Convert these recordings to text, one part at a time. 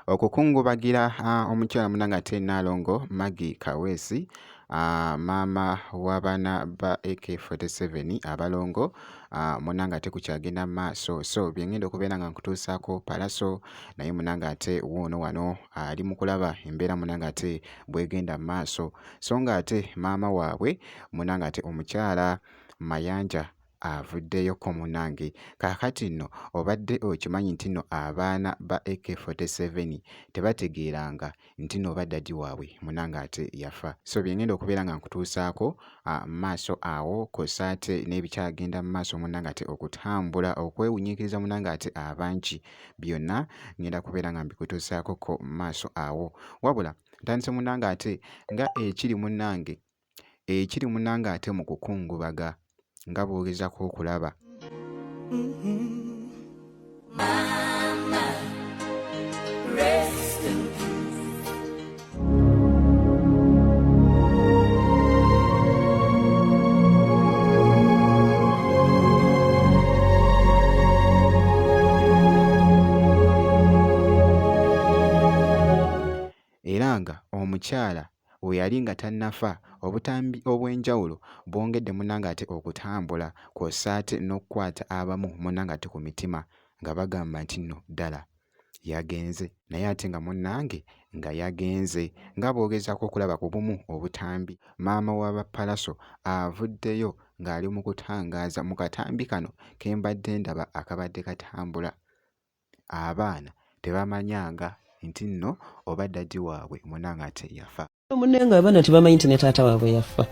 Okukungubagira omukyala munange ate Nnaalongo Maggie Kaweesi, maama w'abaana ba AK47 abalongo, munange ate kukyagenda mu maaso. So bye ngenda okubeera nga nkutuusaako Pallaso naye munange ate wuuno wano ali mu kulaba embeera munange ate bw'egenda mu maaso. So ng'ate maama waabwe munange ate omukyala Mayanja avuddeyoko munange. Kaakati nno obadde okimanyi nti nno abaana ba AK47 tebategeeranga nti nno oba daddy waabwe munange ate yafa. So bye ngenda okubeera nga nkutuusaako mu maaso awo kw'ossa ate n'ebikyagenda mu maaso munange ate okutambula okwewunyiikiriza munange ate abangi byonna ngenda kubeera nga mbikutuusaako ko mu maaso awo. Wabula ntandise munange ate nga ekiri munange Ekiri munange ate mu kukungubaga nga bwogezako okulaba. Era nga omukyala weyali nga tannafa, obutambi obw'enjawulo bwongedde munnange ate okutambula kw'ossa ate n'okukwata abamu munnange ate ku mitima nga bagamba nti nno ddala yagenze naye ate nga munnange nga yagenze nga bw'ogezaako okulaba ku bumu obutambi maama wa ba Pallaso avuddeyo ng'ali mu kutangaaza mu katambi kano ke mbadde ndaba akabadde katambula. Abaana tebamanyanga nti nno oba daddy waabwe munange ate yafa. Munne nga abaana tebamanyi nti ne taata waabwe yafa.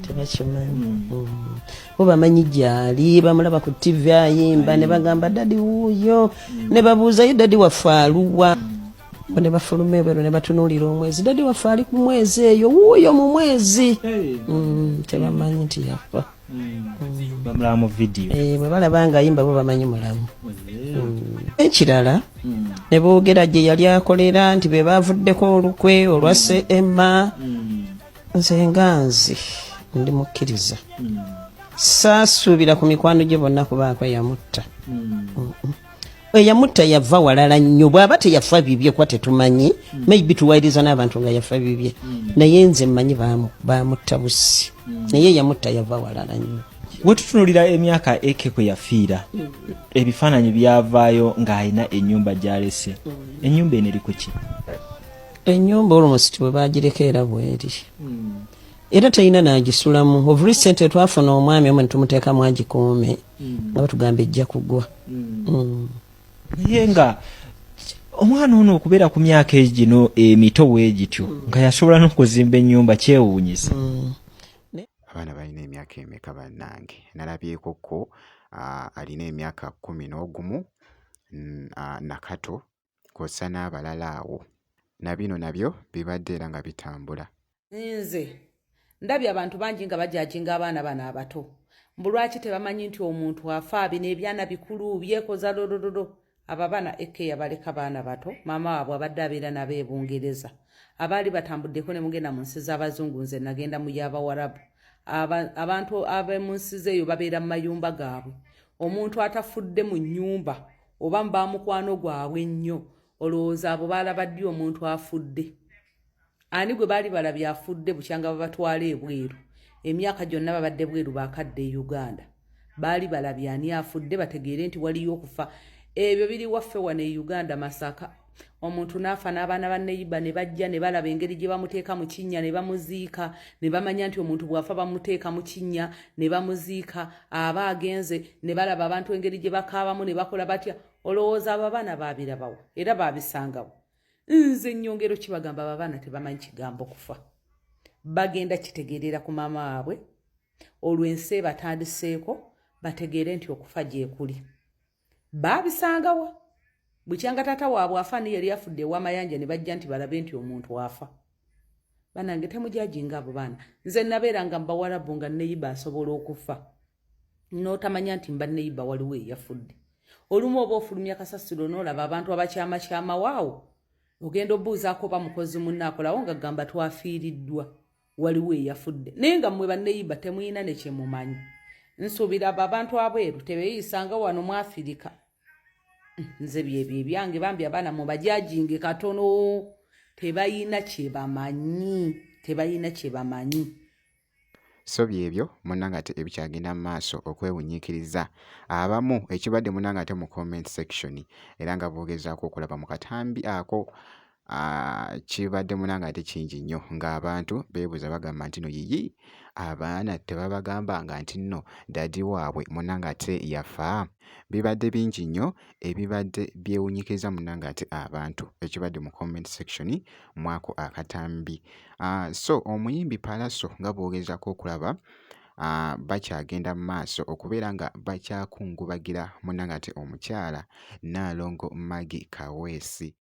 Tebakimanyi. Mm. Bo bamanyi gyali, bamulaba ku TV ayimba ne bagamba daddy wuuyo, ne babuuzayo daddy waffe aluwa. Bo ne bafuluma ebweru ne batunuulira omwezi, daddy waffe ali ku mwezi eyo, wuuyo mu mwezi. Tebamanyi nti yafa. Bamulaba mu vidiyo. Eh, bwe balaba nga ayimba bo bamanyi mulamu. Ekirala ne boogera gye yali akolera nti be baavuddeko olukwe olwasse Emma. Nze nga nze ndi mukkiriza, saasuubira ku mikwano gye bonna kubaako eyamutta. Eyamutta yava walala nnyo, bw'aba teyafa bibye kuba tetumanyi, maybe tuwayiriza n'abantu nga yafa bibye, naye nze mmanyi baamutta busi, naye eyamutta yava walala nnyo. Wetutunulira emyaka Eke kwe yafiira, ebifaananyi byavaayo ng'alina ennyumba gy'alese. Ennyumba eno eri ku ki? Ennyumba almost bwe baagireka era bweri, era terina n'agisulamu. Of recent twafuna omwami omu ne tumuteekamu agikuume, nga batugamba ejja kugwa. Naye nga omwana ono okubeera ku myaka egino emito weegityo nga yasobola n'okuzimba ennyumba kyewuunyisa. Abaana balina emyaka emeka bannange? Nalabyeko ko alina emyaka 11 nakato kw'ossa n'abalala awo. Na bino nabyo bibadde era nga bitambula. Nze ndabye abantu bangi nga bajajinga abaana bano abato mbu lwaki tebamanyi nti omuntu afa, bino ebyana bikulu byekoza lolololo. Abo abaana AK yabaleka baana bato, maama waabwe abadde abeera nabo e Bungereza. Abaali batambuddeko ne mugenda mu nsi z'abazungu, nze nagenda mu y'Abawarabu. Abantu ab'omu nsi z'eyo babeera mu mayumba gaabwe. Omuntu atafudde mu nnyumba oba mu bamukwano gwabwe ennyo, olowooza abo baalaba ddi omuntu afudde? Ani gwe baali balabye afudde bukyanga babatwala ebweru? Emyaka gyonna babadde bweru, baakadde e Uganda. Baali balabye ani afudde bategeere nti waliyo okufa? Ebyo biri waffe wano e Uganda, Masaka. Omuntu n'afa n'abaana ba neyiba ne bajja ne balaba engeri gye bamuteeka mu kinnya ne bamuziika, ne bamanya nti omuntu bw'afa bamuteeka mu kinnya ne bamuziika, aba agenze, ne balaba abantu engeri gye bakaabamu ne bakola batya. Olowooza abo abaana baabirabawo era baabisangawo? Nze nnyongera okibagamba, abo abaana tebamanyi kigambo kufa. Bagenda kitegeerera ku maama waabwe, olwo ensi ebatandiseeko bategeere nti okufa gyekuli. Baabisangawa? Bukyanga taata waabwe afa ni yali afudde ew'amayanja ne bajja nti balabe nti omuntu afa. Banange temujajinga abo baana. Nze nabeeranga mu Bawarabu nga neyiba asobola okufa n'otamanya nti mba neyiba waliwo eyafudde. Olumu oba ofulumya kasasiro n'olaba abantu abakyamakyama waawo, ogenda obuuzaako oba mukozi munno akolawo nga gamba twafiiriddwa, waliwo eyafudde, naye nga mmwe banneyiba temulina ne kye mumanyi. Nsuubira abo abantu abweru tebeeyisanga wano mu Afirika. Nze byebyo ebyange bambi, abaana mubajajinge katono, tebayina kyebamanyi, tebayina kyebamanyi. So byebyo munnange ate ebikyagenda mu maaso okwewunyiikiriza abamu ekibadde munnange ate mu comment section, era nga boogezaako okulaba mu katambi ako. Kibadde munnange ate kingi nnyo ng'abantu beebuuza, bagamba nti no yiyi abaana tebabagambanga nti nno daddy waabwe munnange ate yafa. Bibadde bingi nnyo ebibadde byewunyikiriza munnange ate abantu ekibadde mu comment section mwako akatambi. So omuyimbi Pallaso nga bw'ogezaako okulaba, bakyagenda mu maaso okubeera nga bakyakungubagira munnange ate omukyala Nnaalongo Maggie Kaweesi.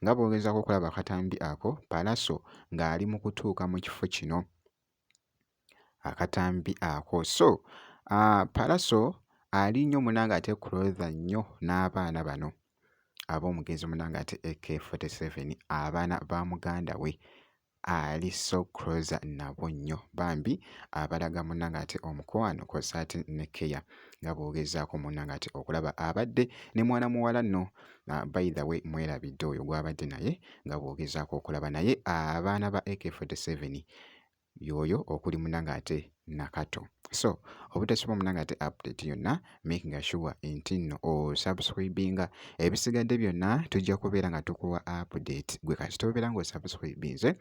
Nga bw'ogezaako okulaba akatambi ako, Pallaso ng'ali mu kutuuka mu kifo kino akatambi ako. So Pallaso ali nnyo munnange ate closer nnyo n'abaana bano ab'omugenzi munnange ate AK47, abaana ba muganda we, ali so closer nabo nnyo bambi, abalaga munnange ate omukwano kw'ossa ate ne care nga bw'ogezaako munnange ate okulaba abadde ne mwana muwala nno. By the way, mwerabidde oyo gw'abadde naye nga bw'ogezaako okulaba, naye abaana ba AK47 y'oyo okuli munnange ate Nakato. So obutasubwa munnange ate update yonna, making sure nti nno osubscribinga, ebisigadde byonna tujja kubeera nga tukuwa update gwe kasita obeera ng'osubscribinze.